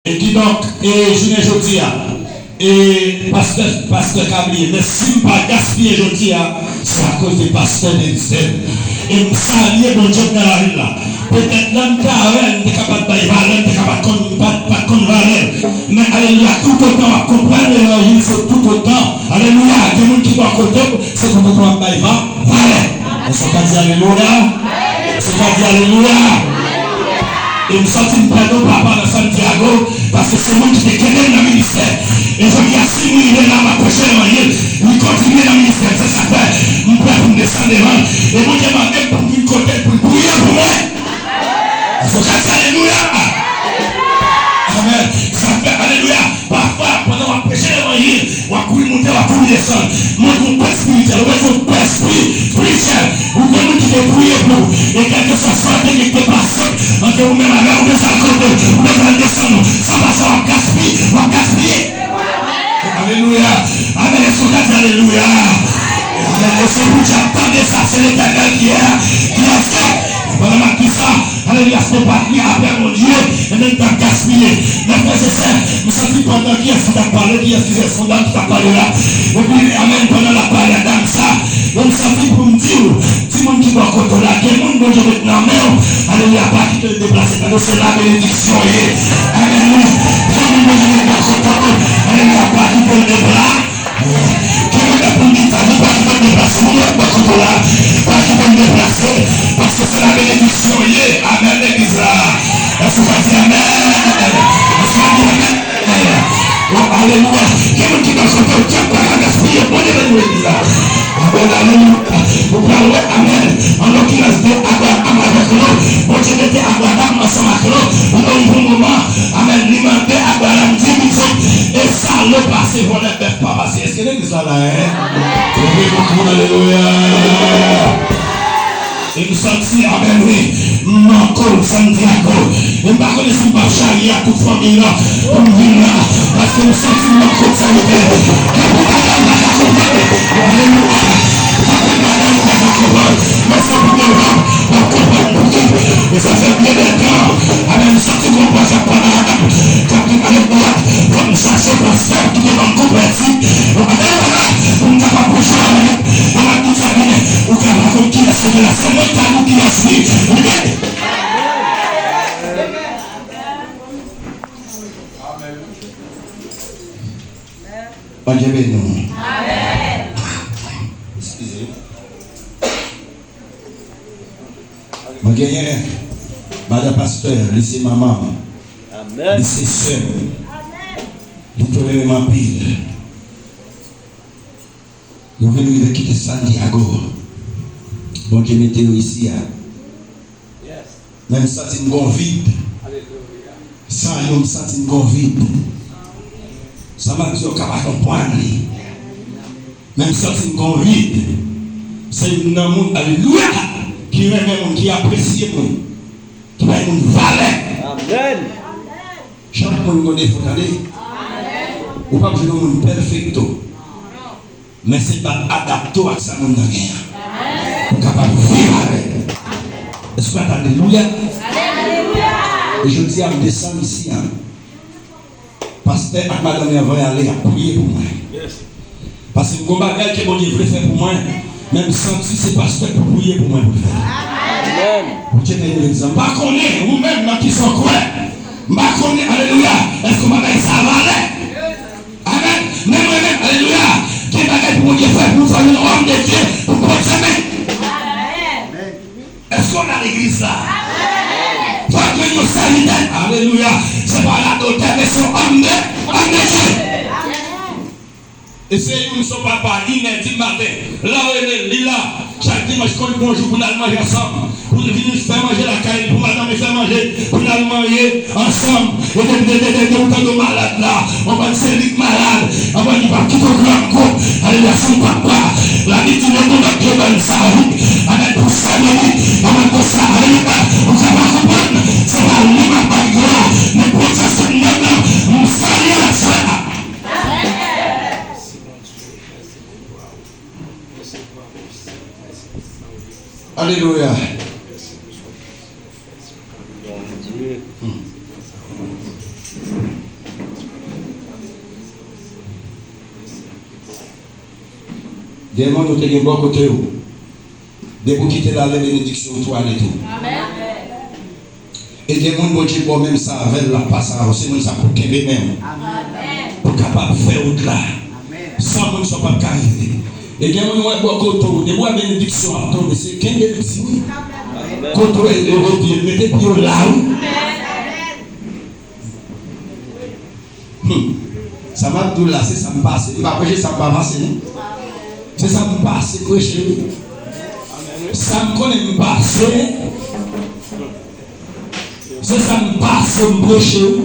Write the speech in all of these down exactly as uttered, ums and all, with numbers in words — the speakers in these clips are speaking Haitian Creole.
E kidonk, e jounen jodi a, e pastè, pastè ka bliye, men si m pa gaspiye jodi a, se akoz de pastè Denzel. E m salye Bondye k nan lavil la. Petèt lè m ta avè l, m te ka pa t bay valè, m te ka pa t konn, pa, pa t konn valè l. Men alelouya, toutotan w ap konprann levanjil, se toutotan, alelouya, gen moun ki bò kote w, se toutotan w ap bay va-, valè. Èske w ka di alelouya? Èske w ka di alelouya? E m santi m pèdi yon papa nan Santiago, paske se moun ki te kenbe m nan ministè. E jodi a, si m rive la, m ap preche levanjil, li kontinye nan ministè. Se sa k fè m prè pou m desann devan l. E Bondye mande m pou m vin kote l pou l priye pou mwen. Èske w ka di alelouya? Amèn. Sa k fè, alelouya. Pafwa, pandan w ap preche levanjil, w ap kouri monte, w ap kouri desann. Montre yon pè espirityèl, ou bezwen yon pè espri-, espirityèl. Ou gen moun ki te priye pou ou. E kèlkeswa sa w te gen ki te pase, antre ou menm avè l, ou bezwen al kote l, ou bezwen al desann ou. San pa sa, w ap gaspiye, w ap gaspiye. Alelouya. Amèn. Èske w ka di alelouya? Amèn. E se pou dyab tande sa, se Letènèl ki, ki anfè. Pandan m ap di sa, alelouya, se pa ni apre Bondye, e menm t ap gaspiye. Men frè e sè, m santi pandan kiyès ki t ap pale, kiyès ki se sonda ki t ap pale la. Epi, amèn, pandan l ap pale a dam sa, m santi pou m di w, timoun ki bò kote w la, gen moun Bondye met nan men w, alelouya, pa kite l deplase, paske se la benediksyon ye. Amèn, wi. Gen moun Bondye met bò kote w, alelouya, pa kite l deplase. Kè mwen pou di sa, nou pa kite m deplase, moun yo bò kote w la, pa kite m deplase, paske se la benediksyon ye. Amèn, legliz la. Èske w ka di amèn? Èske w ka di amèn? O, alelouya. Gen moun ki bò kote w, dyab pa ka gaspiye, Bondye beni legliz la. Amèn, alelouya. Ou pral wè, amèn. An lokirans de Abraram avèk Lot, Bondye mete Abraram ansanm ak Lot nan yon bon moman. Amèn. Li mande Abraram di, li di, e sa Lot pase vòlè bèf pa pase. Èske legliz la la, en? Leve pou Kris, alelouya. E m santi, amèn, wi. M manke w, Santiago. E m pa konnen si m p ap charye ak tout fanmi la pou m vin la. Paske m santi m manke w, Santiago. Gen pou bagay m pa ka konprann. Alelouya. Gen pou bagay m pa ka konprann. Men se pou devan. W ap konprann pou ki. E sa fè byen de tan, amèn, m santi gon pwa k ap pale avè m, k ap di, alelouya, fò m chache pastè ki te ban m konvèti. Alelouya, pou m kapab preche avè li. E m ap di sa, men ou ka pa konn kiyès ki la, se mwen k ka di w kiyès li ye. Bondye beni w. Eskize. Mwen genyen madan pastè, li se manman m. Amèn. Li se sè m. Li tolere m anpil. Yo vin rive kite Santiago. Bondye mete yo isi a. Yes. Men m santi m gon vid. Alelouya. San yo, m santi m gon vid. Sa m ap di yo ka pa konprann li. Men m santi m gon vid. Se youn nan moun, alelouya, ki renmen moun, ki apresye moun, ki bay moun valè. Amèn. Chak moun gon defo, tande. Ou p ap jwenn yon moun pèfekto. Men se pa adapte w ak sa moun nan gen an. Pou w kapab viv avè l. Èske w alelouya? E jodi a, m desann isi a. Pastè ak madanm li anvan y ale, y ap priye pou mwen. Paske m gon bagay ke Bondye vle fè pou mwen, men m santi se pastè k pou priye pou mwen pou l fè l. Amèn. Bondye beni w, egzanp. M pa konnen ou menm nan kisa w kwè. M pa konnen, alelouya, èske w pa bay sa valè? Amèn. Men mwen menm, alelouya, gen bagay pou Bondye fè pou m fè yon òm de Dye pou Bondye menm. Èske w nan legliz la? Fò gen yon sèvitè. Alelouya. Se pa yon adotè, men se yon òm de, òm de Dye. E se youn, se yon papa, inè di maten. Lè w rele l, li la. Chak dimanch, konn bonjou pou n al manje ansanm. Pou n vin fè manje lakay li, pou madanm li fè manje, pou n al manje ansanm. E de, de, de, de, de, ou tande w malad la. Ou konn se li k malad. Ou konn li p ap kite w gran koup. Alelouya, se yon papa. Labib di, men gon lòt ke ban sa, wi. Amèn, pou sèvi li. Amèn, konsa, alelouya. Ou ka pa konprann. Se pa li m ap bay glwa. Men Bondye se mwen nan. M salye l, frè. Alelouya. Bondye. Hmm. Gen moun ou te gen bò kote w. Depi w kite l ale, benediksyon w tou ale tou. E gen moun Bondye ba w menm sa avè l, l ap pase avè w. Se moun sa pou kenbe men w. Pou kapab fè wout la. San moun sa w p ap ka rive. E gen moun w wè bò kote w, depi w wè benediksyon ap tonbe, se kenbe l di wi. Kote w rete, mete pye w la wi. Hmm. Sa m ap di w la, se sa m pase. M pa preche sa m pa pase, non. Se sa m pase preche, wi. Sa m konnen m pase, se sa m pase m preche, wi.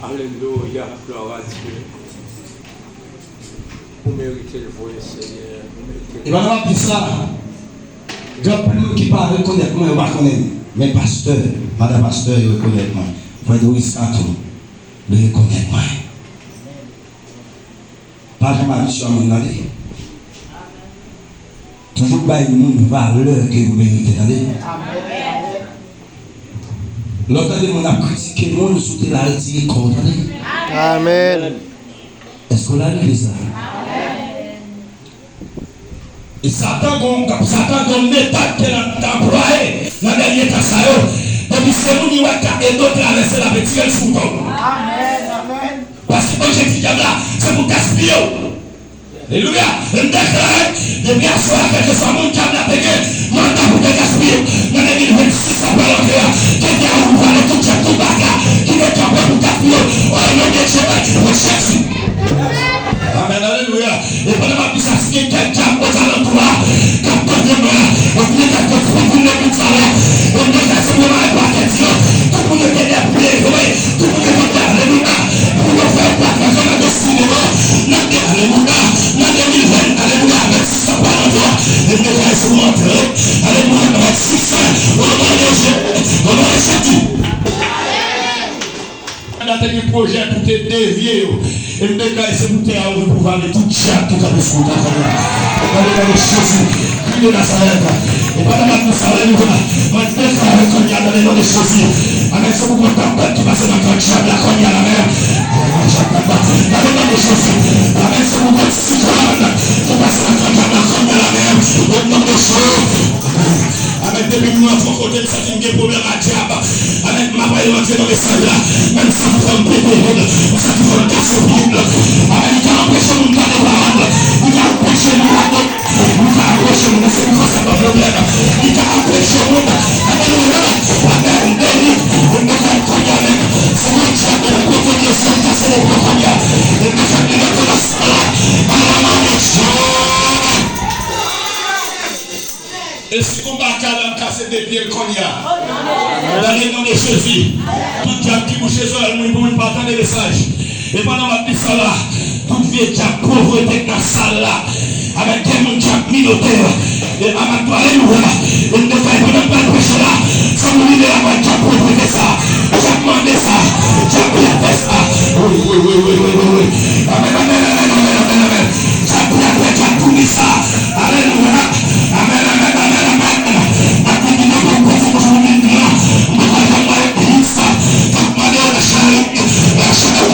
Alelouya, glwa a Dye. Ou merite l vre, Senyè. Ou merite l. E pandan m ap di sa, gen anpil moun ki pa rekonèt mwen, yo pa konnen m. Men pastè, madan pastè, yo rekonèt mwen. Frè Doris Kato, li rekonèt mwen. Pa janm abitye a moun, tande. Toujou bay moun valè ke yo merite, tande. Lè w tande moun ap kritike moun, si w te la retire kò w, tande. Amèn. Èske w la rive sa? E Satan gon, Satan gon metòd ke l ap anplwaye nan dènye tan sa yo. Depi se moun li wè k ka ede w travèse, l ap retire l sou kò w. Paske objektif dyab la, se pou gaspiye w. Alelouya! M deklare, depi aswè a, kèlkeswa moun dyab la te gen manda pou te gaspiye w, nan de mil vennsis sa pral antre a, ke dyab ou pale tout dyab, tout baka ki te kanpe pou gaspiye w. O non de Jezi. Amèn, alelouya! E pandan m ap di sa, si gen kèk dyab ozalantou a k ap tante mwen, epi yo t ap konn pou vin nan moun sa la, yo t ap fè se pou mare pakèt yo, tout moun yo te dèboule vre, tout moun yo te alelouya, pou yo fè yon pakèt yo nan destine yo, nan de, alelouya, nan de mil ven, alelouya, vennsis sa pral antre, e m deklare se pou antre, alelouya, nan vennsis, o non de Jezi, o non de Jezi. Satan te gen pwojè pou te devye yo. E m deklare se pou tè a ouvri pou vale tout dyab ki kanpe sou wout la kounye a. Nan le non de Jezi, Kris de Nazarèt. E pandan m ap di sa, alelouya, mwen deklare kounye a nan le non de Jezi. Amèn. Se pou gon tanpèt ki pase nan kan dyab la kounye a, amèn. Nan le non de Jezi. Amèn. Se pou gon siklòn ki pase nan kan dyab la kounye a, amèn. O non de Jezi. Amèn. Depi m rantre yon kote, m santi m gen pwoblèm ak dyab. Amèn. M ap rantre nan mesaj la. Menm sa ki fè m pete vant, sa ki fè m kase vant. Amèn. Li ka anpeche moun tande pawòl. Li ka anpeche moun rakonte. Li ka anpeche moun. Se pou sa pa pwoblèm. Li ka anpeche moun. Alelouya. Amèn. Deli. Mwen konn kounye a menm. Se yon dyab ki nan pwoteje sou kase le pwoteje. Mwen konn li nan konesans la. Alelouya. E si konba ka la, m kase de pye l kounye a. Nan le non de Jezi, tout dyab ki bouche zòrèy moun pou moun pa tande mesaj. E pandan m ap di sa la, tout vye dyab povrete k nan sal la, avèk de moun dyab minotè, e avèk alelouya, e m deklare pandan m pral preche la, sa moun li de la mwen dyab povrete sa, dyab mande sa, dyab pèpè sa. Wi, wi, wi. Amèn, amèn, amèn. Dyab pèpè, dyab kouri sa. Alelouya. Amèn, amèn, amèn, amèn. Mwen te di nou pou pase pou jounen an. Mwen pa janm wè legliz k ap mande yo nan chari, nan chari,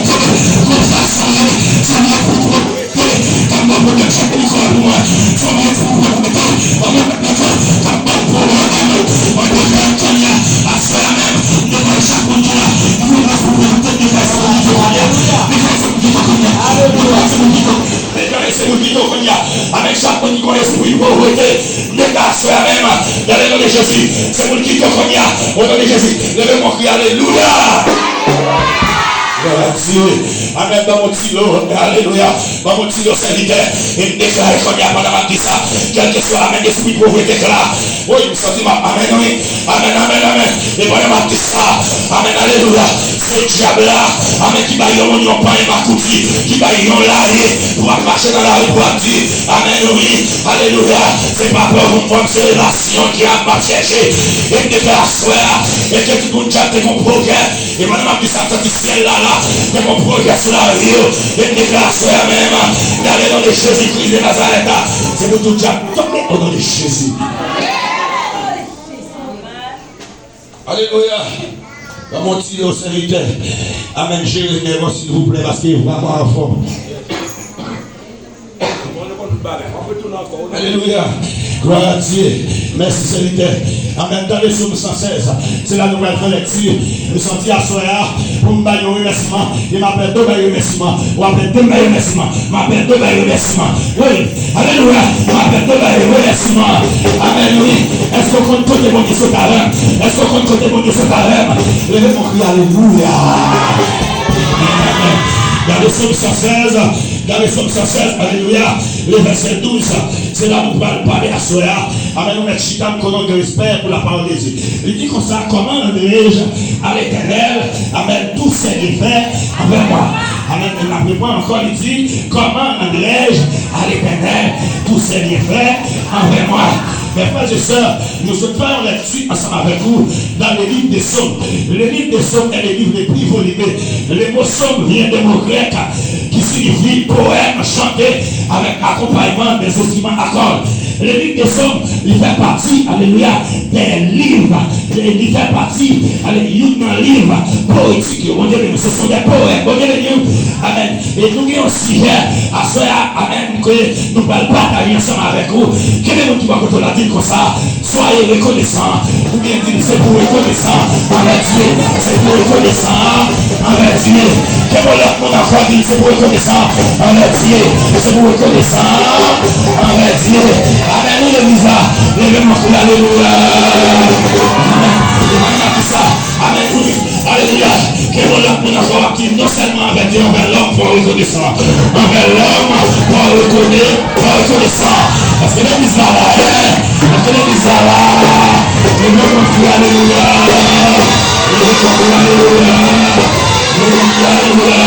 konsa sa ye, sa ye pou pwopriyete, k ap ban pwoteksyon pou kò pou mwen. Sa ye pou pwopriyete, ban mwen pwoteksyon, k ap ban pwoblèm. Mwen deklare kounye a, aswè a menm, devan chak moun ki la, pou mwen pou pwopriyete, deklare se pou pwopriyete kounye a, deklare se pou pwopriyete kounye a. Deklare se moun ki tou kounye a. Amèn. Chak moun ki konn espri povrete, m deklare aswè a menm, nan le non de Jezi, se moun ki tou kounye a. O non de Jezi, leve yon kri, alelouya. Glwa a Dye. Amèn. Ban m yon ti lo, alelouya. Ban m yon ti lo, sèvitè. E m deklare kounye a, pandan m ap di sa, kèlkeswa, amèn, espri povrete k la, wi, m santi m ap, amèn, wi. Amèn, amèn, amèn. E pandan m ap di sa, amèn, alelouya, se dyab la, amèn, ki bay yon moun yon pany makouti, ki bay yon laye pou ap mache nan lari pou ap di, amèn, wi, alelouya, se pa pè pou m fè m se relasyon dyab m ap chèche. E m deklare aswè a, e ke tout moun dyab te gon pwojè, e pandan m ap di sa, m santi syèl la la, te gon pwojè sou lavi yo, e m deklare aswè a menm, nan le non de Jezi Kris de Nazarèt, se pou tout dyab tonbe o non de Jezi. Alelouya. Ban m yon ti yo sèvitè. Amèn. Jere nèg ou silvouplè, paske vrèman anfòm. Alelouya. Glwa a Dye. Mèsi, sèvitè. Amèn. Tande Sòm san sèz. Se la nou pral fè lèkti. M santi aswè a pou m bay yon remèsiman. E m ap ede w bay remèsiman. W ap ede m bay remèsiman. M ap ede w bay remèsiman. Wi. Alelouya. M ap ede w bay remèsiman. Amèn, wi. Èske w konn kote Bondye sot avè m? Èske w konn kote Bondye sot avè m? Leve pou w kriye alelouya. Gade Sòm san sèz. Gade Sòm san sèz, alelouya, le vèsè douz, se la nou pral pale aswè a. Amèn, nou mèt chita, m konnen w gen respè pou la parole de Dieu. Li di konsa, comment rendrai-je à l'Éternel, amèn, tous ses bienfaits envers moi? Amèn, n ap reprann ankò, li di, comment rendrai-je à l'Éternel tous ses bienfaits envers moi? Mes frères et sœurs, nou sot fè yon lèkti ansanm avèk ou dans le livre des Psaumes. Le livre des Psaumes est le livre le plus volumineux. Le mot psaume vient d'un mot grec qui signifie poème chanté avec accompagnement des instruments à cordes. Le livre des Psaumes, li fè pati, alelouya, des livres, li fè pati, ale, youn nan liv poetik yo. Bondye beni, ce sont des poèmes. Bondye beni, amèn. E nou gen yon sijè aswè a, amèn, ke nou pral pataje ansanm avèk ou. Kenbe moun ki bò kote w la, di l konsa, soyez reconnaissant. Oubyen di l, se pou rekonesan anvè Dye. Se pou rekonesan anvè Dye. Kenbe lòt moun ankò, di l, se pou rekonesan anvè Dye. Se pou rekonesan anvè Dye. Amèn, wi, legliz la. Leve men w, kriye alelouya. Amèn. Amèn, wi. Alelouya. Ke yon lòt moun ankò ap di non sèlman anvè Dye, anvè lòm, fò w rekonesan. Anvè lòm, fò w rekone-, fò w rekonesan. Èske legliz la la, wi? Èske legliz la la? Leve men w, kriye alelouya. Leve men w, kriye alelouya. Leve men w, kriye alelouya.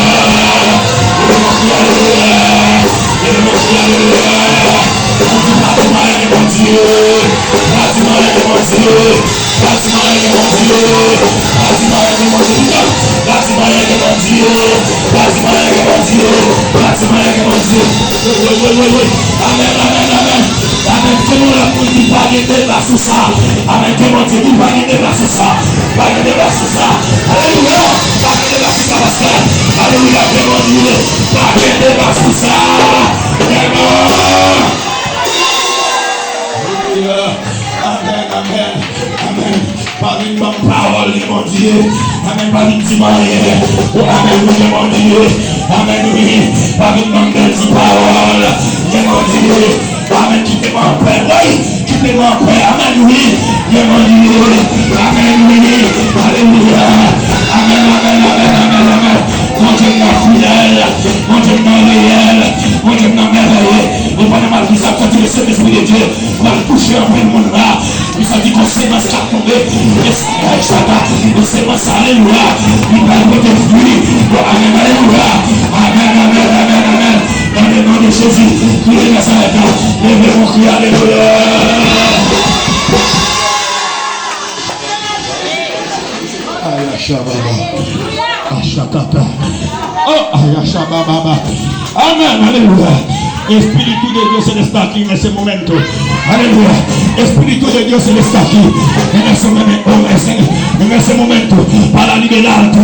Leve men w, kriye alelouya. Leve men w, kriye alelouya. Ou di pa di mwen gen Bondye. Pa di mwen gen Bondye. Pa di mwen gen Bondye. Pa di mwen gen Bondye. Pita, pa di mwen gen Bondye. Pa di mwen gen Bondye. Pa di mwen gen Bondye. Wi, wi, wi, wi, wi. Amèn, amèn, amèn. Amèn. Ke yon lòt moun di pa gen deba sou sa. Amèn. Ke Bondye di pa gen deba sou sa. Pa gen deba sou sa. Alelouya. Pa gen deba sou sa, pastè. Alelouya. Ke Bondye pa gen deba sou sa. Amen. Alelouya. Amèn, amèn, amèn. Pa vin ban m pawòl, gen Bondye. Amèn, pa vin di m anyen. O, amèn, wi, gen Bondye. Amèn, wi. Pa vin ban m bèl ti pawòl, gen Bondye. Amèn, kite m anpè, wi. Kite m anpè, amèn, wi. Gen Bondye. Amèn, wi. Alelouya. Amèn, amèn, amèn, amèn, amèn. Bondye m nan fidèl. Bondye m nan reyèl. Bondye m nan mèvèye. E pandan m ap di sa, m santi le Sentespri de Dye pral touche anpil moun la. M santi gon semans k ap tonbe. E sa, e sa, e semans sa, alelouya, li pral pote fwi. Amèn, alelouya. Amèn, amèn, amèn, amèn. Dans le nom de Jésus, kriye Nazarèt la. Leve yon kri, alelouya. Ayashababa. Ashakata. Oh, ayashababa. Amèn. Alelouya. Espíritu de Dios está aquí en ese momento. Aleluya. Espíritu de Dios está aquí en ese momento. En ese momento. Para liberarte.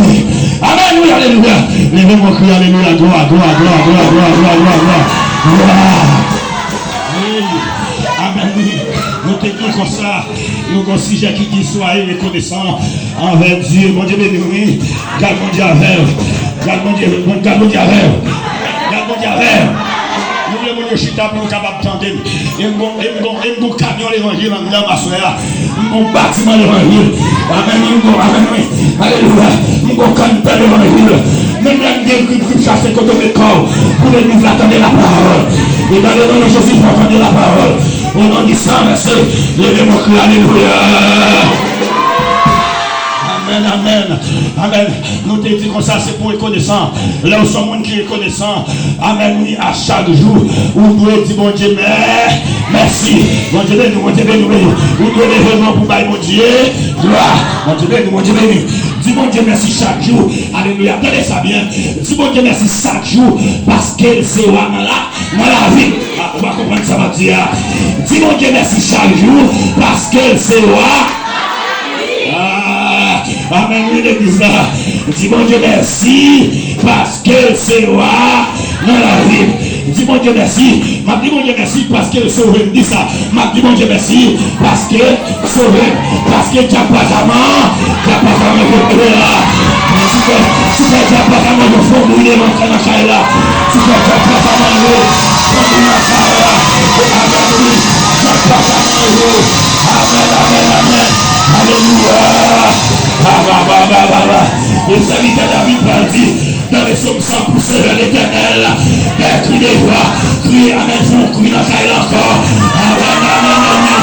Amèn. Wi, alelouya. Leve mwen kri alelouya. Glwa, glwa, glwa. Wi. Amèn. Wi. Nou te di konsa. Nou gon sijè ki di soyez reconnaissant envers Dieu. Bondye beni w, wi. Gad Bondye avè w. Gad Bondye, gad Bondye avè w. Gad Bondye avè w. Nou vle moun yo chita pou yo kapab tande m. E m gon, e m gon, e m gon kamyon levanjil anndan m aswè a. M gon batiman levanjil. Amèn, m gon, amèn, wi. Alelouya. M gon kanntè levanjil. Menm lè m gen grip, grip chache kote w met kò w. Pou legliz la tande lapawòl. E dans le nom de Jésus, fò tande lapawòl. Au nom du sang versé, leve mwen kri alelouya. Amèn, amèn, amèn. Nou te di konsa, se pou rekonesan. Lè w se yon moun ki rekonesan, amèn, wi, a chak jou, ou dwe di Bondye mè-, mèsi. Bondye beni, Bondye beni, beni. Ou dwe leve men w pou bay Bondye glwa. Bondye beni, Bondye beni. Di Bondye mèsi chak jou. Alelouya. Tande sa byen. Di Bondye mèsi chak jou, paske l se wa nan la nan lavi m. Ah, ou pa konprann sa m ap di a. Di Bondye mèsi chak jou, paske l se wa. Ah, Amèn, wi, legliz la. Di Bondye mèsi, paske l se wa nan lavi m. Di Bondye mèsi. M ap di Bondye mèsi, paske l sove m. Di sa. M ap di Bondye mèsi, paske sove m. Paske dyab pa ka man-, dyab pa ka manje kote la. Si fè, si fè dyab pa ka manje fon bouyi nan kay la. Si fè dyab pa ka manje fon bouyi nan kay la. Amèn, wi. Dyab pa ka manje. Amèn, amèn, amèn. Alelouya. Ba, ba, ba, ba, ba, ba. Le sèvitè David pral di, dans le psaume cent, pousser vers l'Éternel, des cris de joie, kriye, amèn, fè yon kri nan kay la ankò. Amèn, amèn, amèn.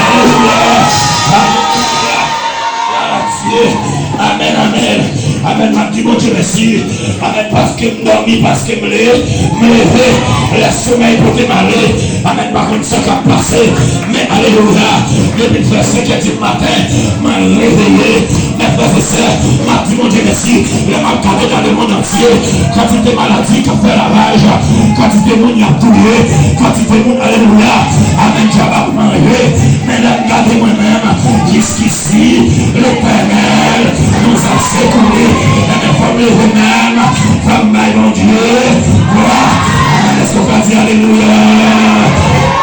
Alelouya. Alelouya. Glwa a Dye. Amèn, amèn. Amèn, m ap di Bondye mèsi. Amèn, paske m dòmi, paske m le-, m leve. Lè somèy pote m ale. Amèn, m pa konn sa k ap pase. Men, alelouya, depi l fè senkè di maten, mwen reveye. Men frè e sè, m ap di Bondye mèsi. Lè m ap gade nan lemonn antye, kantite maladi k ap fè ravaj, kantite moun y ap touye, kantite moun, alelouya, amèn, dyab ap manje. Men lè m gade mwen menm, jiskisi, Letènèl nous a secourus. Enben, fò m leve menm, fò m bay Bondye glwa. Amèn. Èske w ka di alelouya?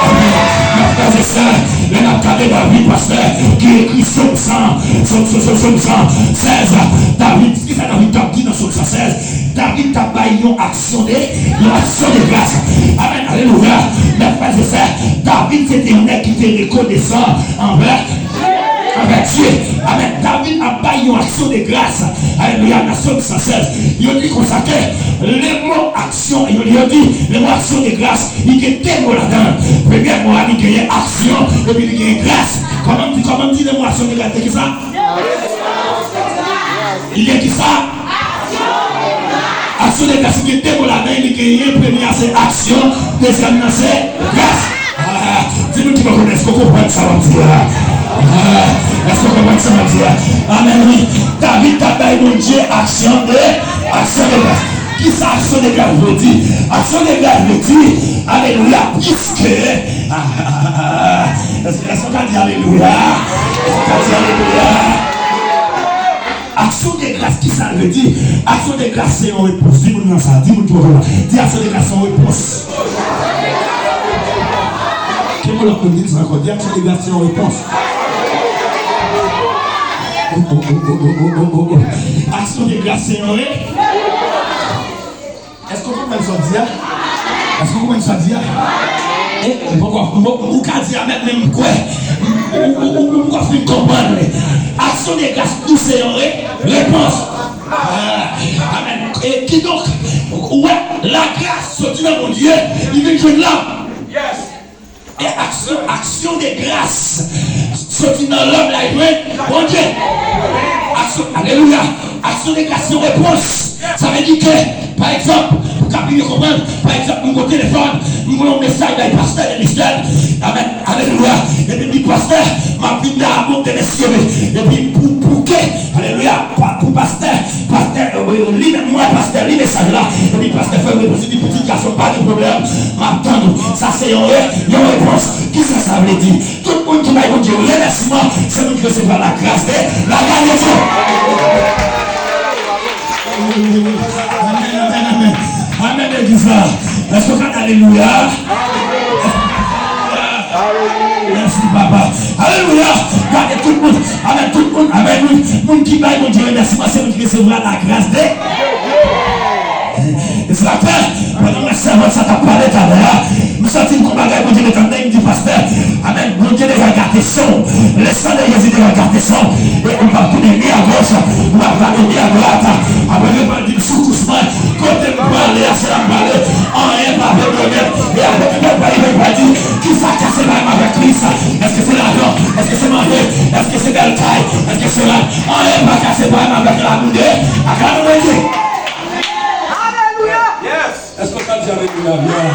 Amèn. Mèt frè e sè, lè n ap gade David, pastè, ki ekri Sòm san, Sòm, Sòm, Sòm, Sòm san sèz, David, ki sa David t ap di nan Sòm san sèz? David t ap bay yon aksyon de, yon aksyon de gras. Amèn, alelouya. Mèt frè e sè, David se te yon nèg ki te rekonesan anvè, anvè Dye. Amèn. David ap bay yon aksyon de gras. Alelouya, nan Sòm san sèz. Yo di konsa ke le mo aksyon, yo, yo di le mo aksyon de gras, li gen de mo ladan l. Premye mo a, li genyen aksyon, epi li genyen gras. Kòman m di, kòman m di le mo aksyon de gras, se ki sa? Li gen ki sa? Aksyon de gras. Li gen de mo ladan, li genyen, premye a se aksyon, dezyèm nan se gras. Ah, di moun ki bò kote, èske w konprann sa w ap di a? Ah, èske w konprann sa w ap di a? Amèn, wi. David t ap bay Bondye aksyon de, aksyon de gras. Ki sa aksyon de gras vle di? Aksyon de gras vle di, alelouya, piske, ah, ah, ah, ah, èske, èske w ka di alelouya? Èske w ka di alelouya? Aksyon de gras, ki sa l vle di? Aksyon de gras se yon repons. Di moun nan sa, di moun ki bò kote la. Di aksyon de gras se yon repons. Ke moun lòt moun di sa ankò? Di aksyon de gras se yon repons. Aksyon de gras se yon re-, èske w konprann sa w di a? Èske w konprann sa w di a? E, m poko, m poko, ou ka di amèn, men m kwè. Ou, ou, ou, ou poko fin konprann. Aksyon de gras pou se yon re-, repons. Ah, amèn. E kidonk, ou wè, lagras soti nan Bondye, li vin jwenn lòm. E aksyon, aksyon de gras soti nan lòm la jwenn Bondye. Aksyon, alelouya. Aksyon de gras se yon repons. Sa vle di ke, pa egzanp, pou ka pi byen konprann, pa egzanp, mwen gon telefòn, mwen voye yon mesaj bay pastè Denistel. Amèn. Alelouya. Epi m di, pastè, m ap vin nan Hameau de Messier. Epi pou, pou ke, alelouya, pa, pou pastè, pastè, euh, li menm, mwen, pastè, li mesaj la. Epi pastè fè repons, li di, pitit gason, pa gen pwoblèm, m ap tann ou. Sa se yon re-, yon repons. Kisa sa vle di? Tout moun ki bay Bondye remèsiman, se moun ki resevwa lagras de, lagras de Dye. Amèn, amèn, amèn. Amèn, legliz la. Èske w ka di alelouya? Mèsi, papa. Alelouya. Gade tout moun. Amèn, tout moun. Amèn, wi. Moun ki bay Bondye remèsiman, se moun ki resevwa lagras de. E se sa k fè, pandan mwen sèvant sa t ap pale talè a, m santi m gon bagay Bondye met anndan m, m di, pastè, amèn, Bondye deja gate son w. Le sang de Jésus deja gate son w. E m p ap tounen ni a goch, m p ap gade ni a dwat. Apre reprann di m sou kous mwen, kote m prale a, se la m prale. Anyen pa vle m remèt. E apre, m pa rive, m pa di, kisa k ka separe m avèk Kris? Èske se lajan? Èske se manje? Èske se bèl kay? Èske se rad? Anyen pa ka separe m avèk lamou de, ak lamou de Dye. Alelouya! Èske w ka di alelouya byen?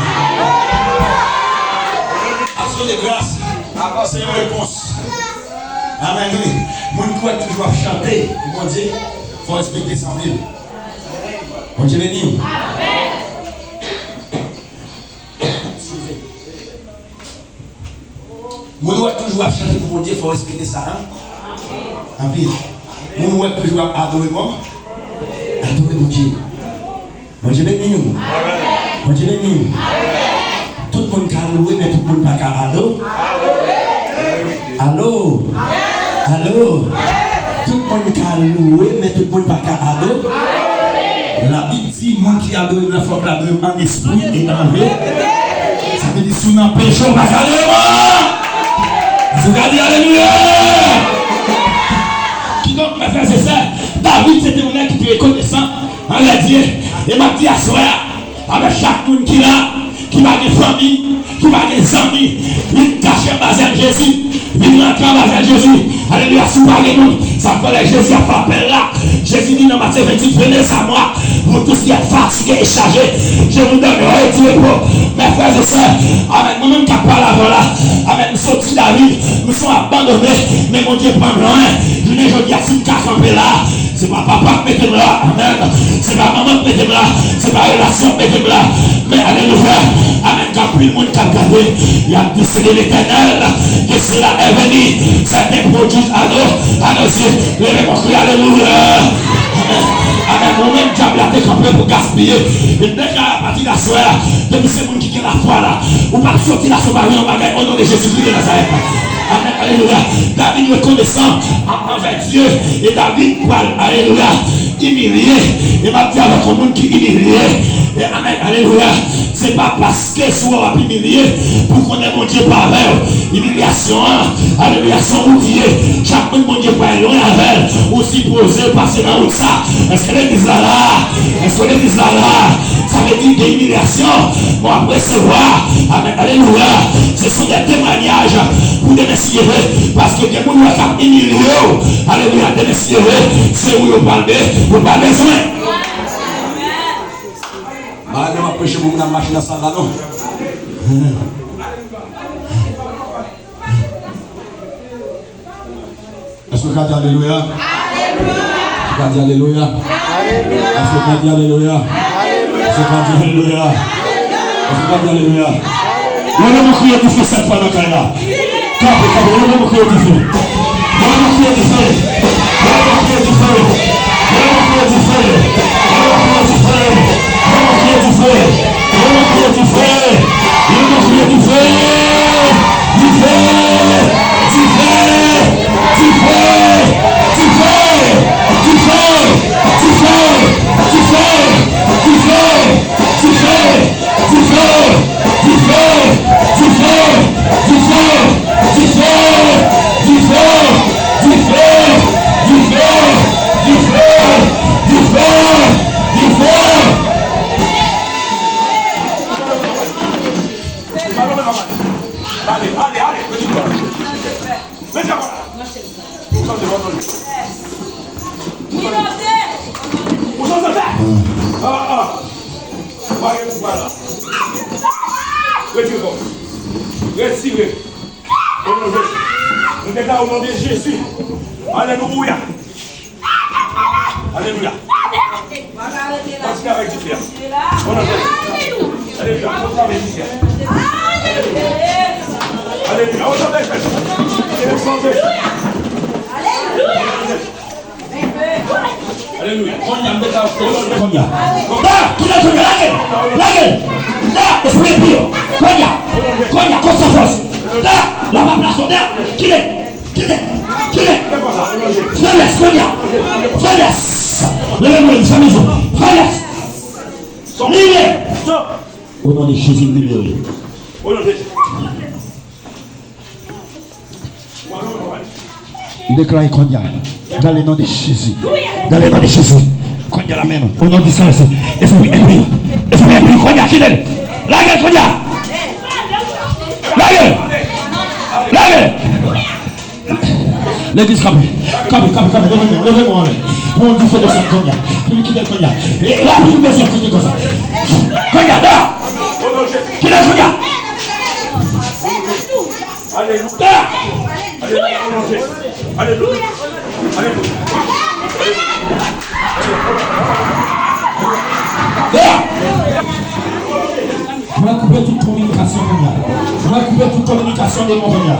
Aksyon de gras, se yon repons. Amèn, wi. Moun ki wè toujou ap chante pou Bondye, fò w respekte sa anpil. Bondye beni w. Eskize. Moun ou wè toujou ap chante pou Bondye, fò w respekte sa, an? Anpil. Moun wè toujou ap adore mò. Adore Bondye. Bondye beni nou. Bondye beni nou. Tout moun ka louwe, men tout moun pa ka ado. Alo. Alo. Tout moun ka louwe, men tout moun pa ka ado. Labib di, moun ki adore m nan, fòk l adore m an espri e an ve. Sa vle di, si w nan peche, w pa ka adore m. Si w ka di alelouya. Kidonk, mè frè e sè, David se te yon nèg ki te rekonesan anvè Dye. E m ap di aswè a, avèk chak moun ki la, ki pa gen fanmi, ki pa gen zanmi, vin kache anba zèl Jezi, vin rantre anba zèl Jezi. Alelouya, si w pa gen moun, sa fè lè Jezi ap fè apèl la. Jezi di nan Matye venntuit, venez à moi, vous tous qui êtes fatigués et chargés, je vous donnerai du repos. Mè frè e sè, amèn, mwen menm k ap pale avè w la, amèn, m soti David, m se yon abandone, men Bondye pran m lwen. Jounen jodi a, si m ka kanpe la, se pa papa k mete m la, amèn. Se pa manman k mete m la, se pa relasyon k mete m la. Men, alelouya, amèn, gen anpil moun k ap gade, y ap di, c'est de l'Éternel que cela est venu, certains produisent à nos, à nos yeux. Leve men w, kriye alelouya. Amèn. Amèn. Ou menm, dyab la te kanpe pou gaspiye. E m deklare apati de aswè a, depi se moun ki gen lafwa la, ou p ap soti la san w pa gen yon bagay, o non de Jezikri de Nazarèt. Amèn. Alelouya. David rekonesan an- anvè Dye. E David pral, alelouya, imilye. E m ap di avèk yon moun ki imilye. E amèn. Alelouya. Se pa paske si w ap imilye pou konnen Bondye pa avè w. Imilyasyon an, alelouya, se yon wout li ye. Chak moun Bondye pral lwen avè l, ou sipoze pase nan wout sa. Èske legliz la la? Èske legliz la la? Sa vle di gen imilyasyon, men w ap resevwa. Amèn. Alelouya. Se son de temwanyaj pou demen si Dye vle. Paske gen moun wè k ap imilye w. Alelouya. Demen si Dye vle, se ou yo pral be-, yo pral bezwen. Malgre m ap preche pou moun ap mache nan sal la, non. Èske w ka di alelouya? Èske w ka di alelouya? Èske w ka di alelouya? Èske w ka di alelouya? Èske w ka di alelouya? Leve men w, kriye dife sèt fwa nan kay la. Kanpe, kanpe, leve men w, kriye dife. Leve men w, kriye dife. Leve men w, kriye dife. Leve men w, kriye dife. Leve men w, kriye dife. Leve men w, kriye dife. Leve men w, kriye dife. Leve men w, kriye dife. Dife! Dife! Dife! Ale, ale, ale, retire kò a. Retire kò a. Ou santi, ou santi. Ou santi sa? Ah, ah. Ou pa gen pouvwa la. Retire kò a. Retire. O non de Jezi. Nou deklare o non de Jezi. Alelouya. Alelouya. Kontinye avèk dife a. O non de Jezi. Alelouya. Kontinye avèk dife a. Alelouya. O non de Jezi. Alelouya. Alelouya. Kounye a, m deklare o non de Jezi. Kounye a. Da, kite l kounye a, lage l. Lage l. Da, espri enpi yo. Kounye a. Kounye a, konsa fòs. Da, la pa plas ou, da. Kite. Kite! Kite! Fè lès kounye a! Fè lès! Leve men w, fè mizou! Fè lès! Libere! O non de Jezi, libere! M deklare kounye a, dans le nom de Jésus, dans le nom de Jésus, kounye a la men nou, o non de Jésus, espri enpi, espri enpi, kounye a, kite l! Lage l kounye a! Lage l! Lage l! Legliz kanpe. Kanpe, kanpe, kanpe. Leve men w, leve men w anlè. Pou yon dife desann kounye a. Pou li kite l kounye a. E la pou li bezwen kite konsa. Kounye a, da! Kite l kounye a! Da! Da! Mwen koupe tout kominikasyon kounye a. Mwen koupe tout kominikasyon demon kounye a.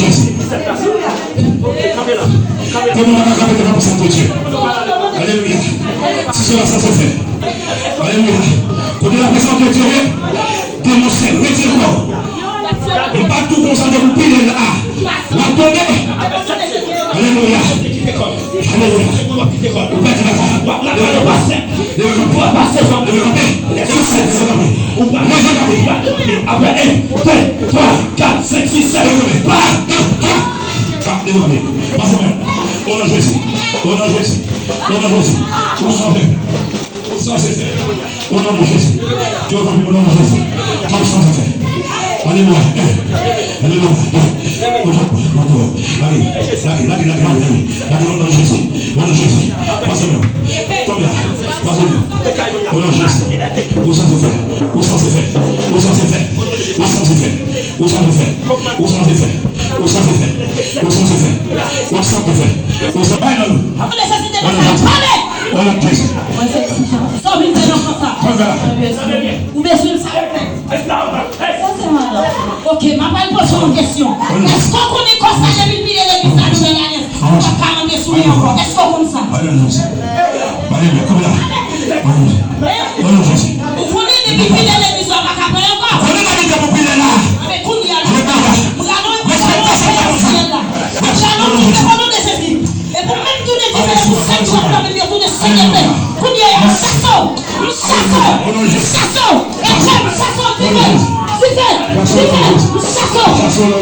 Jezi. Kòman w pa ka kanpe devan prezans de Dye? Alelouya. Si sela sa se fè. Alelouya. Kote la prezans de Dye ye, demon se retire kò w. Li pa tou konsa depi w pile la. L ap tonbe. Alelouya. Alelouya. Ou pèdi la. Leve kanpe. Leve kanpe. Leve kanpe. Leve kanpe. Apre en, de, twa, kat, senk, sis, sèt. Pa, pa, pa. Leve kanpe. Pase men. O non Jezi. O non Jezi. O non Jezi. Ou sove. Ou sanse fè. O non de Jezi. Jewova, o non de Jezi. Ou sanse fè. Alelouya. Alelouya. O non, lage, lage, lage, lage, lage, lage, o non de Jezi. O non de Jezi. Pase men. Tonbe la. Pase men. O non de Jezi. Ou sanse fè. Ou sanse fè. Ou sanse fè. Ou sanse fè. Ou sanse fè. Ou sanse fè. Ou sanse fè. Ou sanse fè. Ou sanse fè. Ou sanse fè. Bay nan nou. Ou nesesite de sa. Pale! O non de Jezi. Sa w vin fè nan kò sa? Pran fè la. Ou bezwen l sa ou fè? Sa se madan. Ok, m ap al poze w yon kesyon. Èske w konnen kò sa depi l pile legliz la, nou nan lalyans, ou p ap ka rantre sou li ankò? Èske w konn sa? O non de Jezi. Pale byen, kanpe la. O non de Jezi. Ou konnen depi l pile legliz la, ou pa ka pran l ankò? Konnen nan mitan pou pile la. Men kounye a la, m rale, m rale w nan syèl la. M rale w nan syèl la, o non de Jezi. E pou menm tounen dife pou sèt jou, pou tounen sèt etè. Kounye a, m chase w, m chase w, m chase w. Etè, m chase w, dife, dife, dife, m chase w.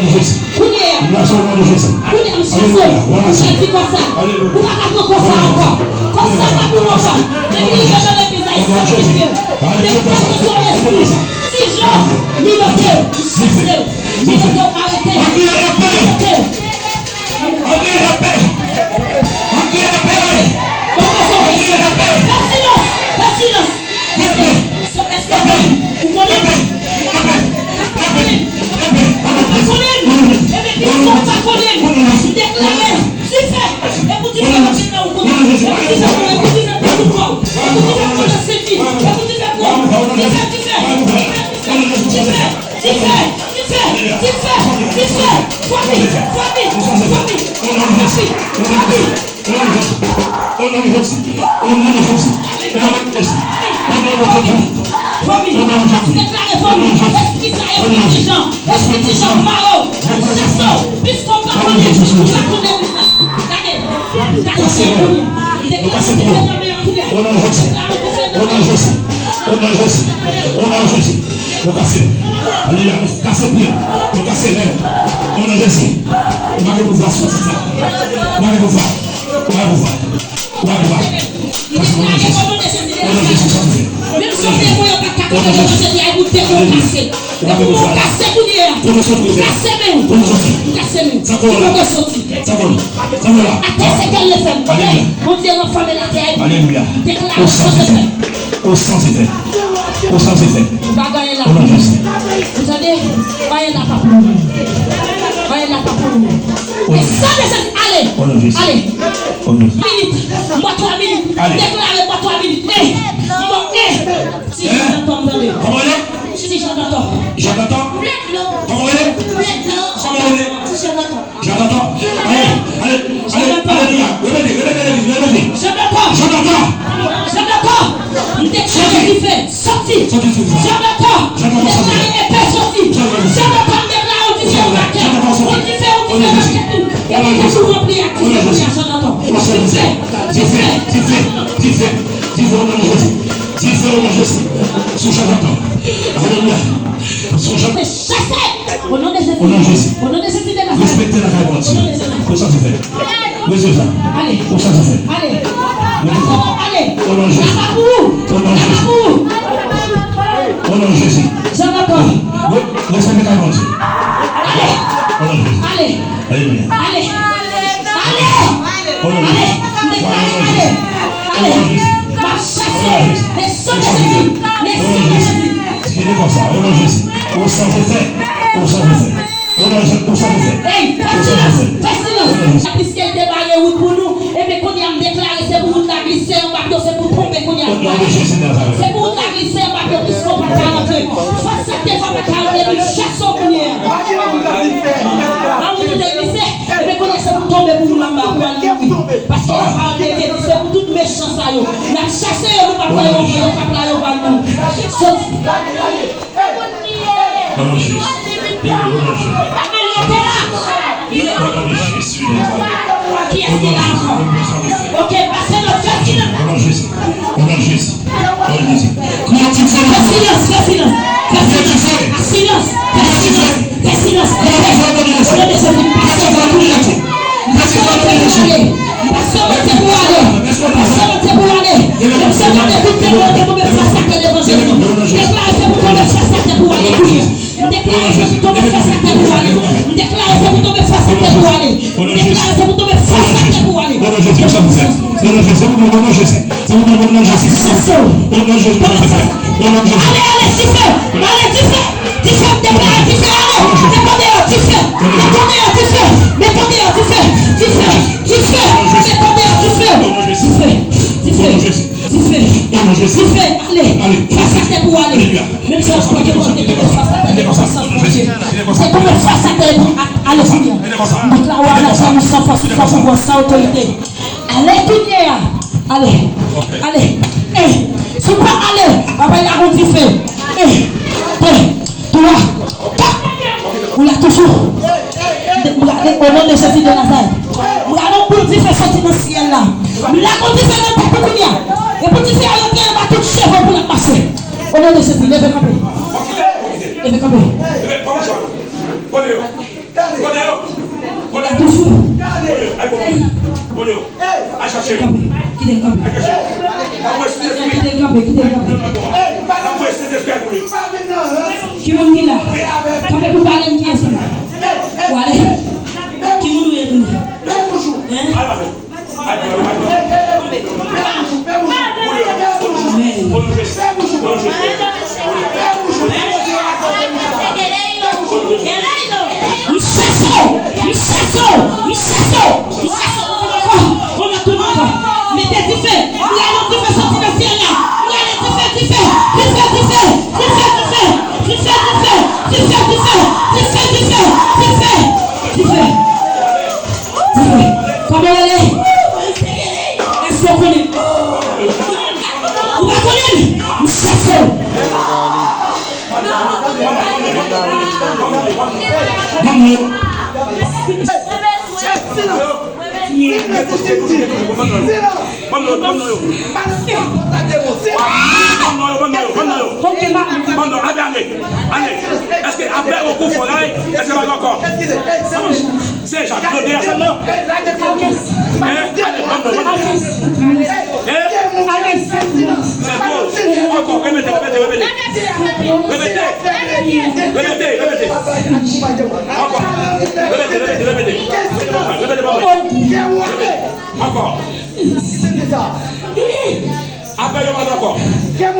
Kounye a, kounye a, m chase w. Kounye a, m chase w. Ou pèdi kò sa. Ou pa ka pran kò sa ankò. Kò sa pa pou ou ankò. Depi li rive nan legliz la, li sakrifye. Depi li rive nan legliz la, li sakrifye. Ti Jan, li bloke w, li chase w. Li bloke w, arete. Li bloke w. Antre nan pè! Antre nan pè! Antre nan pè! Fè silans! Fè silans! Èske w konnen? Ou konnen? Ou pa konnen? Ebyen, piske w pa konnen, m deklare dife! E pou dife monte nan ou kote. E pou dife pran, e pou dife pran tout kò w. E pou dife pran nan senti. E pou dife pran. Dife, dife, dife, dife, dife. Dife! Dife! Dife! Dife! Fwape! Fwape! Fwape! Fwape! Fwape! O non de Jezi. O non de Jezi. O non de Jezi. O non de Jezi. Fwape! Fwape! Deklare fwape! Espri sa, espri ti jan, espri ti jan, mare w, chase w, piske w pa konnen, w pa konnen. Gade! Gade! Kase men yo. Nou kase pye yo. O non de Jezi. O non de Jezi. O non de Jezi. O non de Jezi. Nou kase. Alelouya. Nou kase pye yo. Nou kase men yo. O non de Jezi. Ou pa gen pouvwa sou tèt la. Ou pa gen pouvwa. Ou pa gen pouvwa. Ou pa gen pouvwa. Kase o non de Jezi. Menm si w te bon, yo pa t ka konn yo manje te ay pou te bon kase. Depi w kase kounye a, m kase men w. M kase men w. Ou poko soti. Atè se kè l fè m. Bondye nan fanmi latè a. Deklare chans de fè. Ou sanse fè. Ou sanse fè. Ou pa genyen la pou ou. Ou tande? Anyen la pa pou ou. Anyen la pa pou ou. E san de Jezi, ale. Ale. Minit. Mwen twa minit. Deklare mwen twa minit. E. Mwen e. Ti Jean Danton, m tande. Kòman w rele? Ti Jean Danton. Jean Danton? Kòman w rele? Kòman w rele? Jean Danton. Ale, ale, ale, alelouya. Repete, repete, repete, repete. Jean Danton. Jean Danton. Jean Danton. M deklare dife. Soti. Soti, soti. Jean Danton. Jean Danton, soti. Deklare epè soti. Jean Danton. Jean Danton, m deklare yon dife yon pakèt. Yon dife, yon dife yon pakèt tou. Epè tou ranpli ak dife kounye a, Jean Danton. Dife, dife, dife, dife, dife, o non de Jezi. Dife, o non de Jezi. Sou Jean Danton. Alelouya. Sou Jean Chase! O non de Jezi. O non de Jezi. O non de Jezi de Nazareth. Respekte lakay Bondye. O non de Jezi. Ou sanse fè. Ou sanse fè. Ale. Ale. Pastè, ale. O non de Jezi. Papa pou ou. O non de Jezi. Papa pou ou. O non de Jezi. Jean Danton. Re-, respekte lakay Bondye. Ale. O non de Jezi. Ale. Alelouya. Ale. Ale. O non de Jezi. Ale. M deklare ale. Ale. M ap chase. Le san de Jezi. Le san de Jezi. Kite konsa, o non de Jezi. Ou sanse fè. Ou sanse fè. O non de Jezi, ou sanse fè. Ey, fè silans, fè silans. Piske l te bare wout pou nou, ebyen kounye a m deklare se pou wout la glise anba pye w, se pou tonbe kounye a. O non de Jezi Nazareth. Se pou wout la glise anba pye w, piske w pa ka rantre. Fòs sa te fè w pa ka rantre, nou chase w kounye a. A wout ou te glise, ebyen kounye a se pou tonbe pou wout la anba pou al mouri. Paske la pawòl de Dye di se pou tout mechan sa yo. N ap chase yo, nou p ap wè yo ankò, yo p ap la, yo p al mouri. Soti. Non, non, Jezi. Non, non, Jezi. Non, non, Jezi. Kiyès ki la ankò? Ok, pase lòt, fè silans. Non, non, Jezi. Non, non, Jezi. Non, non, Jezi. Fè silans, fè silans. Fè silans. Silans. Fè silans. Fè silans. Fè silans. O non de Jezi, pase lòt. Pase lòt pou ale. Pase lòt pou ale. Pase lòt pou ale. Menm si w tande tout te tonbe fas atè devan Jezi. Deklare se pou tonbe fas atè pou ale. M deklare se pou tonbe fas atè pou ale. M deklare se pou tonbe fas atè pou ale. M deklare se pou tonbe fas atè pou ale. O non de Jezi, o non de Jezi. O non de Jezi. Chase w. O non de Jezi. Ale, ale, dife. Ale, dife. Dife, m deklare dife, ale. Depo deyò, dife. Depo deyò, dife. Depo deyò, dife. Dife. Dife. Depo deyò, dife. Dife. Dife. Dife. Dife. Ale. Fas atè pou ale. Menm si w pa gen manje, tonbe fas atè. Fas atè. Se tonbe fas atè pou ale kounye a. M deklare w ale san fòs, san pouvwa, san otorite. Ale kounye a. Ale. Ale. Eh, si w pa ale, papa, y a gon dife. Eh, de, twa, kat. Ou la toujou. M gade, o non de Jezi de Nazareth. M gade yon boul dife soti nan syèl la. M la gon dife nan tèt ou kounye a. E pou dife a rantre anba tout cheve w pou l ap mache. O non de Jezi, leve kanpe. Leve kanpe. Kote yo? Kote yo? Kote yo? Toujou. Kote yo? Kote yo? Al chache yo. Kite l kanpe. Al chache yo. Kite l kanpe, kite l kanpe. Ki moun ki la? Kanpe pou pale m, kiyès ou ye? Ou ale? Ki moun ou ye, Doudou? Hein? Amen. M chase w! M chase w! M chase w! M chase w! Ankò! Ankò! Mete dife! M rale yon dife soti nan syèl la! M rale dife, dife, dife, dife! Dife! Dife! Dife! Kòman w rele? Èske w konnen? Ou pa konnen l? M chase w! Ban m yo. Ban m yo, ban m yo. Ban m yo, ban m yo, ban m yo. Ban m yo, ban m yo, ban m yo. Ban m yo, ale, ale. Èske apre ou kou fò la, èske pa ankò? Se Jacques Claude a sèlman? Hein? Ale, ban m yo, ban m yo. Hein? Se Repete! Repete! Repete! Ankò! Repete! Repete! Repete! Repete! Ankò! Apre yo pale ankò. Hein?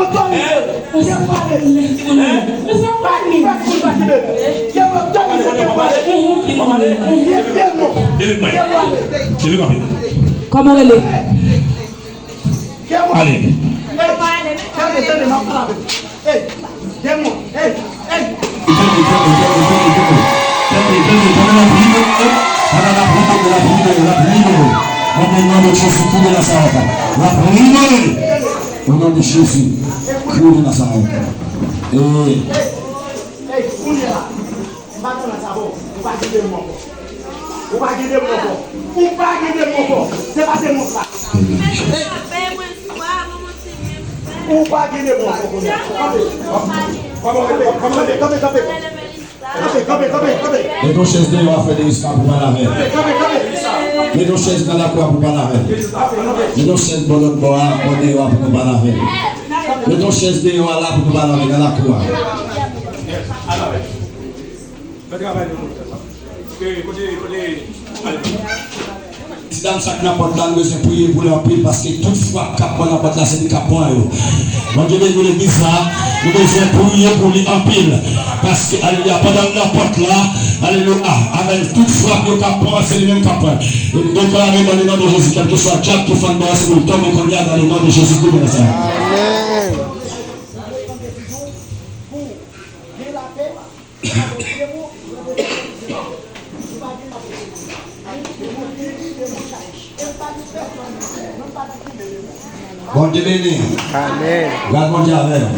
Hein? Kòman w rele? Ale. Tande, tande, tande, tande, tande. Tande, tande, tande, l ap libere. Tande, l ap libere, l ap libere, l ap libere. Nan non de Jezi, kite Nazarèt. L ap libere. Au nom de Jésus, kite Nazarèt. E Ou pa gen demon ankò. Ou pa gen demon ankò. Se pa demon sa. Ou pa gen demon ankò kounye a. Kanpe, kanpe, kanpe, kanpe. Kanpe, kanpe, kanpe, kanpe. Met yon chèz deyò a, frè Deriska, pou pale avè l. Kanpe, kanpe, kanpe. Met yon chèz nan lakou a pou pale avè l. Met yon chèz bò lòt bò a, bò deyò a pou nou pale avè l. Met yon chèz deyò a la pou nou pale avè l nan lakou a. Fè travay nou, nou fè sa. Kote, kote, kote, ale. Ti dam sa k nan pòt la, nou bezwen priye pou li anpil, paske tout frap k ap pran nan pòt la, se li k ap pran yo. Bondye beni legliz la, nou bezwen priye pou li anpil, paske, alelouya, pandan l nan pòt la, alelouya, avèk tout frap yo k ap pran, se li menm k ap pran. E m deklare nan non de Jezi, kèlkeswa dyab ki fann bò a, se pou l tonbe kounye a, nan non de Jezi de Nazarèt. Amèn. Bondye beni. Amèn. Gad Bondye avè nou.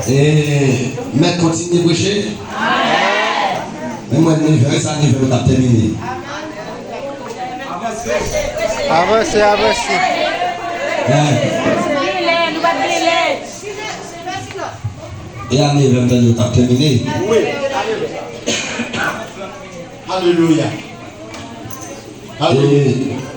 E mèt kontinye preche. Men mwen, nevè, sa nevè yo t ap tèmine. Avanse, avanse. Hein? E a nevè m tande yo t ap tèmine. Wi. Alelouya. Alelouya.